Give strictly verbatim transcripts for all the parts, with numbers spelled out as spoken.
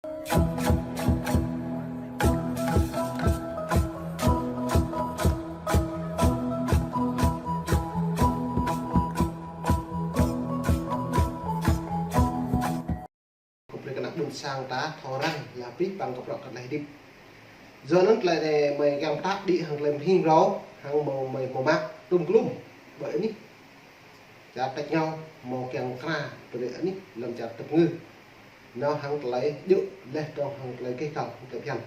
Kơ plei kơ ană ƀôn sang ta thâo răng, laih pih păng kơ bruă kơ tơlơi hơdip. Yua anŭn tơlơi anai mơi kiăng pơtă đĭ hăng tơlơi pơhing râo, hăng mơi hmâo mă tŭm klum ƀơi anih. Čar tač rơngiao hmâo kiăng kra brơi anih lŏn čar tơpơngư. Nao hăng tơlơi djơ̆ laih dơ̆ng hăng tơlơi keh kăl hăng tơlơi phiăn.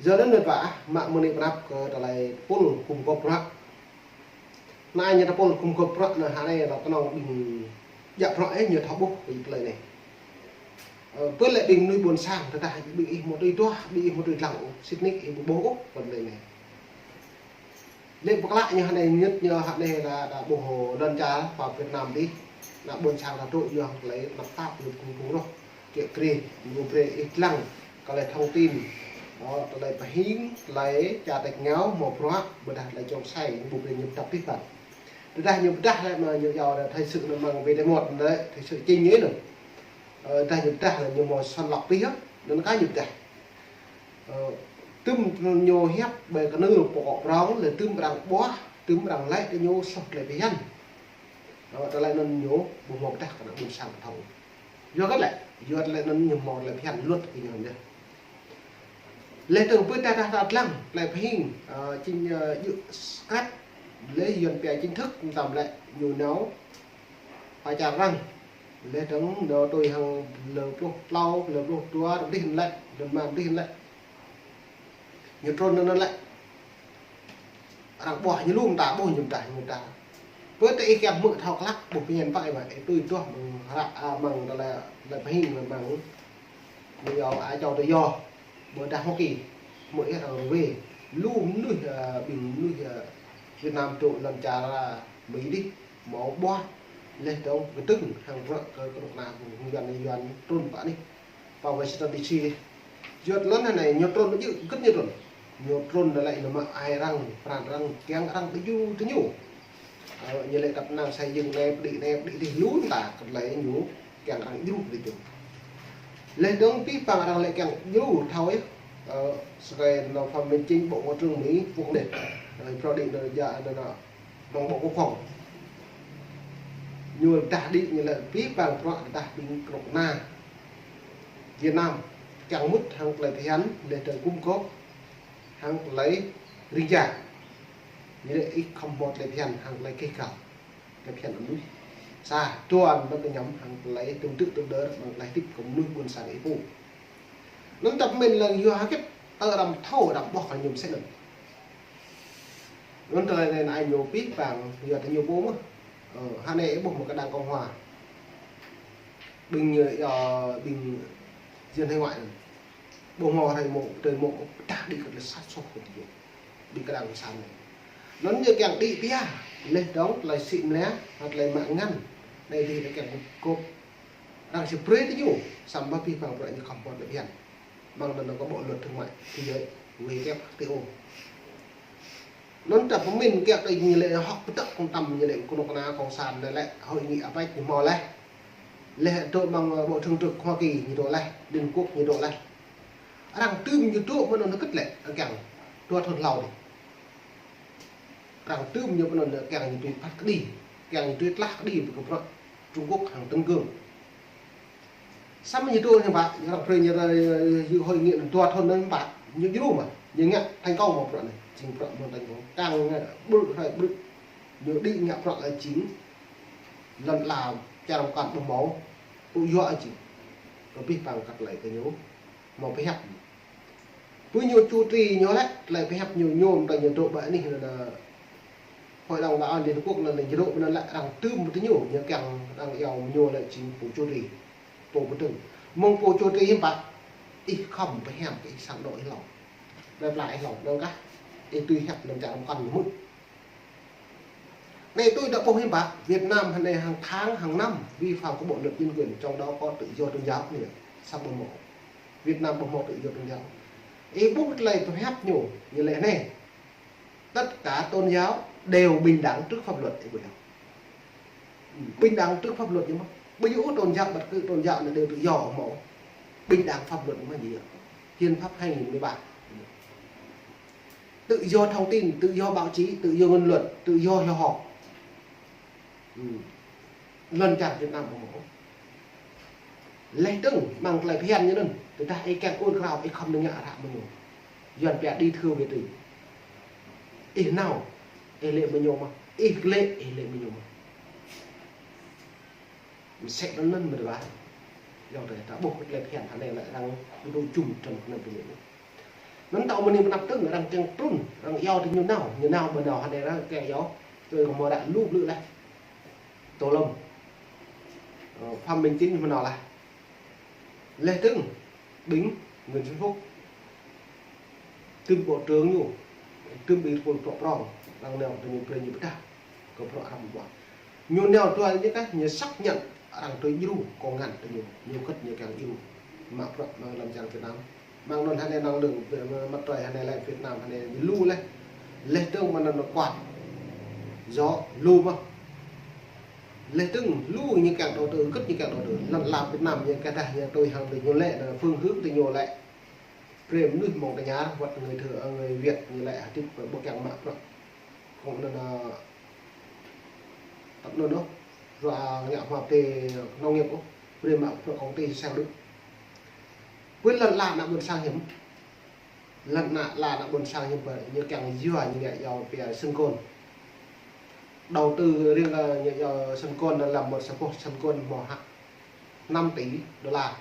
Yua anŭn mơ̆n ƀă ah, mă mơ̆ng anai pơanăp kơ tơlơi tơpul gum gôp bruă. Anai ñu tơpul gum gôp bruă anŭn hă anai lŏ kơnơ̆ng ƀing djă bruă ih ñu thâo ƀuh kơ tơlơi anai. Ơ, pơ lĕ ƀing mơnuih ƀôn sang, tơdah ƀing ih hmâo tui duah, ƀing ih hmâo tui lăng ôh, sĭt nik ih ƀu ƀuh ôh kơ tơlơi anai. Lĕ pơklă ñu hă anai, ñŭt ñu hă anai lĕ, lĕ ƀuh lŏn čar pơ Việt Nam dih, ană ƀôn sang ta dŏ yua hăng tơlơi tơnap tap, ñu kơnung kơnung rŏh, kiă kriê, ñu brơi ih lăng, kơ tơlơi thông tin, ơ, tơlơi pơhing, tơlơi čar tač rơngiao hmâo bruă, ƀôdah tơlơi čŏng sai, ñu brơi ñu pơdah pih păng. Tơdah ñu pơdah lĕ mơ̆ ñu iâu lĕ thời sự anŭn mơ̆ng V T một anŭn lĕ, thời sự chính anŭn. Ơ, tơdah ñu pơdah lĕ ñu hmâo săn lọc pih yơh, anŭn kah ñu pơdah. Ơ, tŭm ñu hiăp ƀơi kơnưl pơkŏ prŏng, lĕ tŭm arăng ƀuah, tŭm arăng laĭ kơ ñu soh tơlơi phiăn. Ơ, tơlơi anŭn ñu ƀu hmâo pơdah kơ ană ƀôn sang thâo. Yua kơ lĕ, yua tơlơi anŭn ñu hmâo tơlơi phiăn luật kơ ñu anŭn yơh. Laih dơ̆ng pơ tơdah ta lăng, tơlơi pơhing, ơ, chính, ơ, djơ̆ skrăt, lĕ Yuan pia chính thức, tơm lĕ ñu nao pơ čar arăng. Laih dơ̆ng nao tui hăng lơ pluh klâo, lơ pluh dua, rơdih lĕ, lơ mă rơdih lĕ. Ñu trŭn anŭn lĕ. Arăng ƀuah ñu lŏm ta, ƀuh ñu ta, ñu ta. Pơ tơ ih kiăng hmư̆ thâo klă, ƀuh pơñen pă ih mă, ih tui duah mơ̆ng hră, a, mơ̆ng tơlơi, tơlơi pơhing mơ̆ng ñu iâu a châu tự do. Ƀôdah Hoa Kỳ, hmư̆ ih arăng rơwe. Lu mơnuih, a, ƀing mơnuih, a, Việt Nam dŏ lŏn čar, a, Mỹ dih, hmâo ƀuah, laih dơ̆ng kơdơ̆ng hăng bruă kơ kơnuk kơna hăng Yuan, Yuan trŭn pơ anih. Pơ Washington D C dih. Yua tơlơi anai ñu trŭn djơ̆, hơget ñu trŭn. Ñu trŭn lĕ ñu mă ai arăng, pran arăng, kiăng arăng tơju tơñu. Ơ, ñu lĕ kăp năng xây dựng anai, pơđĭ anai, pơđĭ dih lu ta, kơ tơlơi ñu kiăng arăng djru pơđĭ djru. Laih dơ̆ng pih păng arăng lĕ kiăng djru thâo yơh. Ơ, sơkai nao Phạm Minh Chính, Bộ Ngoại trưởng Mỹ, pŭk đĕ. Ơ, pơđĭ anŭn djă anŭn anŭn. Mơ̆ng Bộ Quốc phòng. Ñu pơdah đĭ ñu lĕ pih păng bruă pơdah ƀing kơnuk kơna Việt Nam kiăng mŭt hăng tơlơi phiăn, laih dơ̆ng gum gôp hăng tơlơi ring jang. Ñu lĕ ih khŏm hmâo tơlơi phiăn hăng tơlơi keh kăl. Tơlơi phiăn mơnuih. Sa, tuan mă kơ ñăm hăng tơlơi tơm tư̆ tơm đơr, mơ̆ng tơlơi hơdip kơ mơnuih ƀôn sang ih pô. Anŭn tơdah pơmĭn lăng yua hơget, tơ arăng thâo, arăng ƀuh kơ ñu mơsĕ anŭn. Anŭn tơlơi anai ñu pih păng, yua tơ ñu pô mơ̆n. Ơ, hă anai ih ƀuh mơ̆ kơ Đảng Cộng Hòa. Ƀing ñu, ơ, ƀing dân hải ngoại anŭn. Ƀuh mơ̆ hrơi mông, tơi mông, pơdah đĭ kơ tơlơi sat soh kơ tơlơi. Ƀing kơ Đảng Cộng sản anai. Anŭn ñu kiăng đĭ pia, laih dơ̆ng tơlơi sĭ mơnia, hă tơlơi mă ngăn. Anai dih tơlơi kiăng gum gôp. Arăng či brơi tơ ñu, samơ̆ pih păng bruă ñu khŏm hmâo tơlơi phiăn. Mơ̆ng anŭn kơ Bộ Luật Thương mại Thế giới, W T O. Anŭn ta pơmĭn kiăng tơ ñu lĕ hŏk pơtŏk kông tăm ñu lĕ kơnuk kơna cộng sản anai lĕ hội nghị APEC ñu hmâo laih. Laih dŏ mơ̆ng Bộ Thương trực Hoa Kỳ ñu dŏ laih, Liên Quốc ñu dŏ laih. Arăng tŭm ñu dŏ mơ̆n anŭn hơget lĕ, arăng kiăng dua thŭn hlâo dih. Arăng tŭm ñu pơ anŭn kiăng ñu tui phat kơđi, kiăng ñu tui tlah kơđi ƀơi kơ bruă Trung Quốc hăng tơ̆ng gơ̆ng. Samơ̆ ñu dŏ ñu ƀă, ñu arăng brơi ñu, ơ, hội nghị dua thŭn anŭn ƀă, ñu djru mơ̆, ñu ngă thành công mơ̆ bruă anai, jing bruă mơ̆ng thành công. Kiăng ngă ƀrư̆ hrơi ƀrư̆, ñu đĭ ngă bruă lĕ jing lŏn ala čar mơkăn ƀu hmâo, tŭ yua jing. Kơ pih păng kơ tơlơi kơ ñu hmâo pơhiăp. Pơ ñu chủ trì ñu lĕ, tơlơi pơhiăp ñu ñu, tơ ñu dŏ ƀơi anih anŭn, Hội đồng Bảo an Liên Hợp Quốc anŭn, ñu dŏ ƀơi anŭn lĕ arăng tŭm tơ ñu, ñu kiăng arăng iâu ñu lĕ jing pô chủ trì, pô pơdơ̆ng. Mơ̆ng pô chủ trì hiư̆m pă, ih khŏm pơhiăp kơ ih sang dŏ ih hlâo. Ƀơi pla ih hlâo, anŭn kah, ih tui hiăp lăm čar mơkăn ñu mŭt. Anai tui dŏ ƀuh hiư̆m pă, Việt Nam hă anai hàng tháng, hàng năm vi phạm kơ bộ luật nhân quyền, trong đó có tự do tôn giáo anai, samơ̆ ƀu hmâo. Việt Nam ƀu hmâo tự do tôn giáo. Ih ƀuh tơlơi pơhiăp ñu, ñu lĕ anai. Tất cả tôn giáo đều bình đẳng trước pháp luật, ih ƀuh yơh. Bình đẳng trước pháp luật ñu mơ̆n. Ƀu djơ̆ ôh tôn giáo, bất cứ tôn giáo anai đều tự do hmâo. Bình đẳng pháp luật mà gì ạ? Hiến pháp hai nghìn mười ba. Tự do thông tin, tự do báo chí, tự do ngôn luận, tự do hiếu học. Ừ. Lŏn čar Việt Nam ƀu hmâo. Leh dơ̆ng mơ̆ng tơlơi phiăn ñu anŭn, tơdah ih kiăng ur krao, ih khŏm nao ngă hră mơ̆ng ñu. Yuan pia đi thưa về trình. Ih nao, ih lĕ mơ̆ng ñu mơ̆n. Ih lĕ, ih lĕ mơ̆ng ñu mơ̆n. Mơsĕ anŭn mơ̆n mơ̆ wa. Yua dah ta ƀuh tơlơi phiăn hơnai lĕ arăng dŏ jum trŭn kơnăm tơlơi anŭn. Anŭn tơl mơ̆ng anai pơ anăp dơ̆ng arăng kiăng trŭn, arăng iâu tơ ñu nao, ñu nao ƀu nao hơnai arăng kiăng iâu. Tui kơ hmâo ră lu blư̆ laih. Tô Lâm. Ơ, Phạm Minh Chính hmâo nao laih. Leh dơ̆ng, ƀing Nguyễn Xuân Phúc. Tơm bộ trưởng ñu, tơm ƀing tơpul prŏ prŏng, arăng nao tơ ñu brơi ñu pơdah kơ prŏ arăng ƀuh. Ñu nao dua ñu kah, ñu xác nhận arăng tui djru kông ngăn tơ ñu, ñu kơ̆t ñu kiăng djru. Mă prŏ mơ̆ng lŏn čar Việt Nam. Mơ̆ng anŭn hơnai năng lượng, mặt trời hơnai lĕ Việt Nam hơnai ñu lu laih. Leh dơ̆ng mơ̆ng anŭn kuat. Gió lu mơ̆n. Leh dơ̆ng lu ñu kiăng đầu tư, kơ̆t ñu kiăng đầu tư. Lŏn la Việt Nam ñu kah dah ñu tui hăng tơ ñu lĕ, phương hướng tơ ñu lĕ. Brơi mơnuih mơ̆ng tơña, wơ̆t người Thơ-, người Việt ñu lĕ hơdip ƀu kiăng mă prŏ. Kông anŭn, ơ, tăp anŭn ôh, rua ngă hmua pê nông nghiệp ôh, brơi mă prŏ công ty sang Đức. Pơ lŏn la ană ƀôn sang hiư̆m. Lŏn la ană ƀôn sang hiư̆m pă, ñu kiăng yua ñu ngă iâu pia Sun Gold. Đầu tư riêng là ñu iâu Sun Gold là một sa boh Sun Gold hmâo hă năm tỷ đô la.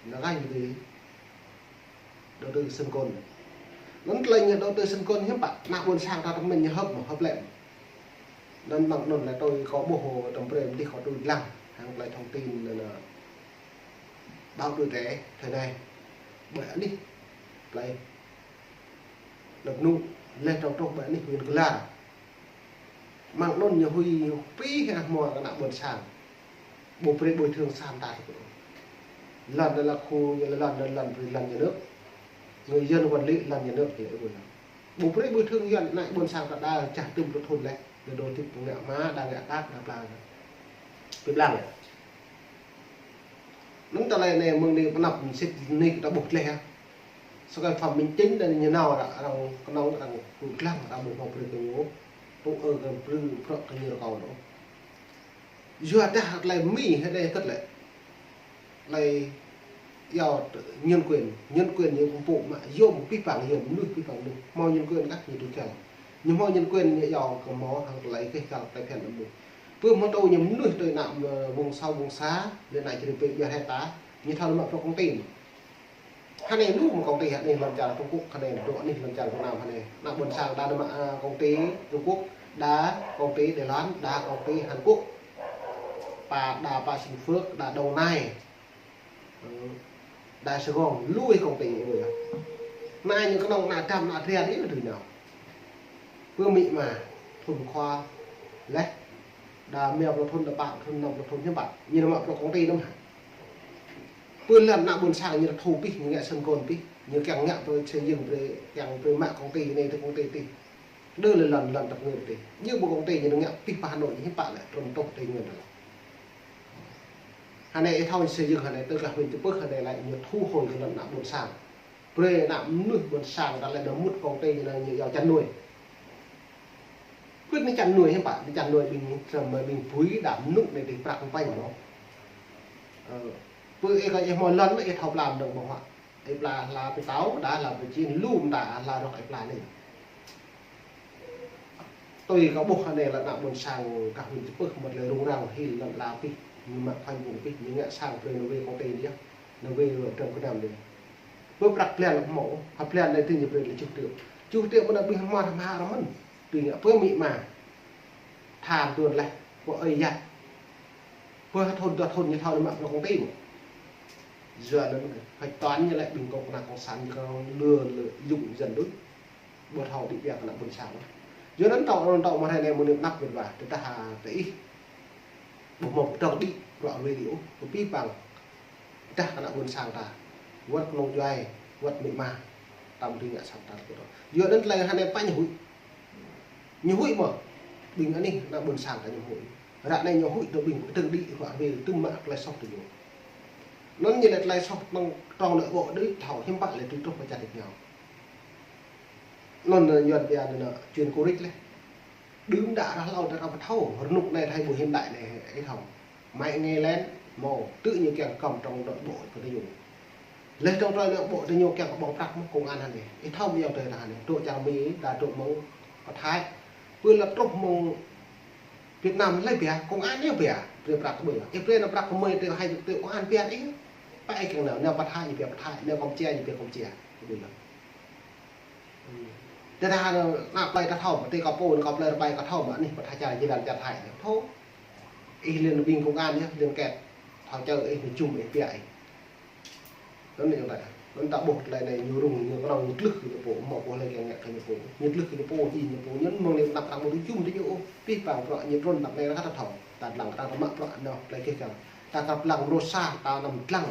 Nó gah ñu tui đầu tư Sun Gold. Anŭn tơlơi ñu đầu tư Sun Gold hiư̆m pă, ană ƀôn sang ta tơmĕn ñu hơ̆p mơ̆, hơ̆p lĕ. Anŭn mơ̆ng anŭn lĕ tui kâo ƀuh tơm brơi mơ̆ tih kâo tui lăng, hăng tơlơi thông tin anŭn, ơ, báo tuổi trẻ thời nay. Ƀơi anih, tơlơi, lăp nŭ, leh trong trôh ƀơi anih huyện Kơ Lar. Mơ̆ng anŭn ñu huĭ pĭ hă hmua kơ ană ƀôn sang. Ƀu brơi bồi thường san ta tơ. Lŏn anŭn là khu, lŏn anŭn là lŏn, lŏn nhà nước. Người dân quản lý lŏn nhà nước thì ƀu brơi. Ƀu brơi bồi thường Yuan ană ƀôn sang ta đa čah tơm pluh thŭn leh. Đa dŏ hơdip ngă hmua, đa ngă kăk, đa pla. Pĭ blang. Anŭn tơlơi anai mơ̆ng anai pơ anăp sĭt anai ta ƀuh leh hă. Sơkai Phạm Minh Chính đa ñu nao arăng, arăng kơnơ̆ng arăng tŭ lăng arăng ƀu hmâo brơi kơ ñu. Tŭ ư kơ brơi prŏ kơ ñu rơkâo anŭn. Yua dah tơlơi Mi hơdai kơ̆t lĕ. Tơlơi iâu nhân quyền, nhân quyền ñu pơpŭ mă yôm pĭ păng yôm, mơnuih pĭ păng mơnuih. Hmâo nhân quyền kah ñu tŭ kiăng. Ñu hmâo nhân quyền ñu iâu kơ hmâo hăng tơlơi keh kăl tơlơi phiăn mơnuih. Pơ hmâo tŭ ñu mơnuih tui ană, ơ, vùng sâu vùng xa, lĕ ană čơrĭ pê ƀiă hĕ ta, ñu thâo mă prŏ công ty. Hơnai lu mă công ty hơnai lŏn čar Trung Quốc, hơnai dŏ anih lŏn čar Việt Nam hơnai. Ană ƀôn sang đa nao mă, ơ, công ty Trung Quốc, đa công ty Đài Loan, đa công ty Hàn Quốc. Pă đa pă Bình Phước, đa Đồng Nai. Ơ, đa Sài Gòn, lu ih công ty ih ƀuh yơh. Anai ñu kơnơ̆ng ană dăm ană trian ih tui nao. Pơ Mi mă, thŭn khua, leh. Đa rơma pluh thŭn, đa pă thŭn, năm pluh thŭn hiư̆m pă. Ñu nao mă prŏ công ty anŭn hă. Pơ lŏn ană ƀôn sang ñu thu pĭ, ñu ngă Sun Gold pĭ, ñu kiăng ngă brơi xây dựng brơi, kiăng brơi mă công ty anai tơ công ty tih. Đơ lĕ lŏn, lŏn tăp ngơ tih. Ñu ƀu công ty ñu ngă pĭ pơ Hà Nội hiư̆m pă lĕ, trŭn tŏh tơ ngơ lĕ. Hơnai ih thâo xây dựng hơnai tơ gah huyện Chư Pưh hơnai lĕ ñu thu hồi kơ lŏn ană ƀôn sang. Brơi ană mơnuih ƀôn sang ta lĕ đa mŭt công ty ñu nao ñu iâu chăn nuôi. Pơ anai chăn nuôi hiư̆m pă, anai chăn nuôi ƀing, samơ̆ ƀing bui đa mơnŭ anai tih prăk pơpă mơ̆n. Ơ, pơ ih kơ ih hmâo lŏn ih thâo pla mơ̆ng ƀơ̆ng huă. Ih pla hla pơtâo, đa hla pơčin, lu mơta hla rŏk ih pla anai. Tui kâo ƀuh hơnai lĕ ană ƀôn sang gah huyện Chư Pưh mơ̆t lĕ rŭng răng hil lŏn la pĭ, ñu mă khoanh vùng pĭ, ñu ngă sang brơi nao wai công ty anai, nao wai trong kơnăm anai. Pơ prăk blan lĕ hmâo, ha blan anai tih ñu brơi lĕ tơjuh triệu. Tơjuh triệu mơ̆n ƀing hmua hmua rơmăn. Tui ngă pơ Mi mă. Tha tuan leh, pơ ơi yat. Pơ thŭn dua thŭn ñu thâo nao mă prŏ công ty mơ̆n. Yua anŭn, hơ̆č toán ñu lĕ ƀing kông kơna cộng sản ñu kơ lừa, lừa dối dân đuč. Ƀu thâo đĭ ƀiă kơ ană ƀôn sang. Yua anŭn tơl, anŭn tơl mơ̆ng hơnai mơ̆ng anai pơ anăp mĕt wa, tơdah, ơ, tơ ih. Ƀu hmâo pơdơ̆ng đĭ, rŏ ruai đĭ ôh, pơpĭ păng. Tơdah kơ ană ƀôn sang ta. Wơ̆t kơnung djuai, wơ̆t Mi mă. Tam tui ngă sang ta tơl kơ tơl. Yua anŭn tơlơi hơnai pă ñu huĭ. Ñu huĭ mơ̆n. Ƀing anih ană ƀôn sang ta ñu huĭ. Ră anai ñu huĭ tơ ƀing pơdơ̆ng đĭ rŏ ruai tơm mă tơlơi soh tơ ñu. Anŭn ñu lĕ tơlơi soh mơ̆ng trong nội bộ đuaĭ thâo hiư̆m pă lĕ tui truh pơ čar đĭ kơnao. Anŭn Yuan pia anŭn chuyện cũ rích lĕ. Đưm đă ră hlâo ta ră pơthâo, rơnŭk anai thâo ƀu hiện đại anai, ih thâo. Mă nge len, mơ̆, tŭ ñu kiăng kơ̆m trong nội bộ kơ tơ ñu. Leh trong tơlơi nội bộ tơ ñu kiăng kơ ƀơ̆ng prăk mơ̆ công an hă anai. Ih thâo mơ̆ yơh tơ ta anai, dŏ čar Mi, đa dŏ mơ̆ng pơ Thái. Pơ lăp truh mơ̆ng Việt Nam lĕ pia, công an ñu pia, brơi prăk kơ ƀơi. Ih brơi nao prăk kơ mơi tơ hai triệu công an pia ih. Pă ih kiăng nao, nao pơ Thái ñu pia pơ Thái, nao Campuchia ñu pia Campuchia. Kơ ƀơi. Tơdah ană plơi ta thâo, tơ kơ pô, kơ plơi rơbai kơ thâo, mă anih pơ Thái čar jơlan čar Thái. Thâo. Ih liên ƀing công an yơh, liên kết. Thâo čơ ih, ñu čum ih, pia ih. Anŭn anai yơh ta. Anŭn ta ƀuh tơlơi anai ñu rŭng, ñu kơnơ̆ng, ñu tlưh kơ ñu pô, mơ̆ ƀuh lĕ kiăng ngă kơ ñu pô. Ñu tlưh kơ ñu pô, ih ñu pô, ñu mơ̆ng anai anăp arăng ƀu čum tơ ñu ôh. Pih păng bruă ñu trŭn anăp anai ră ta thâo. Ta dlăng, ta mă bruă anŭn, tơlơi kih kiăng. Ta kăp lăng mrô sa, ta anăm dlăng.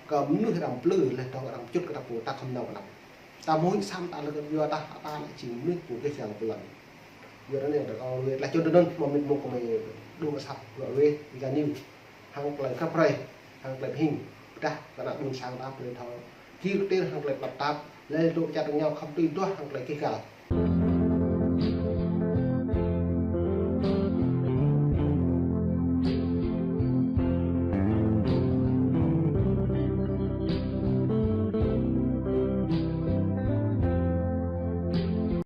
Kơ mơnuih arăng plư, leh dŏng arăng pơčŭt kơ ta pô, ta khŏm nao kơ anăp. Ta mơ̆ huĭ sam ta lĕ kơ yua ta, ta lĕ jing mơnuih pô kih kiăng pơlăng. Yua anŭn yơh ta kơ wĕ tơlơi čun tơ anŭn, mơ̆ mĭt mơ̆ng kơ mơi đŭng asăp, wĕ wĕ, ih gah ñu. Hăng tơlơi khăp hrơi, hăng tơlơi pơhing, pơdah kơ ană ƀôn sang ta brơi thâo. Kir kơtir hăng tơlơi tơnap tap, lĕ dŏ čar đĭ kơnao khŏm tui duah hăng tơlơi kih gal.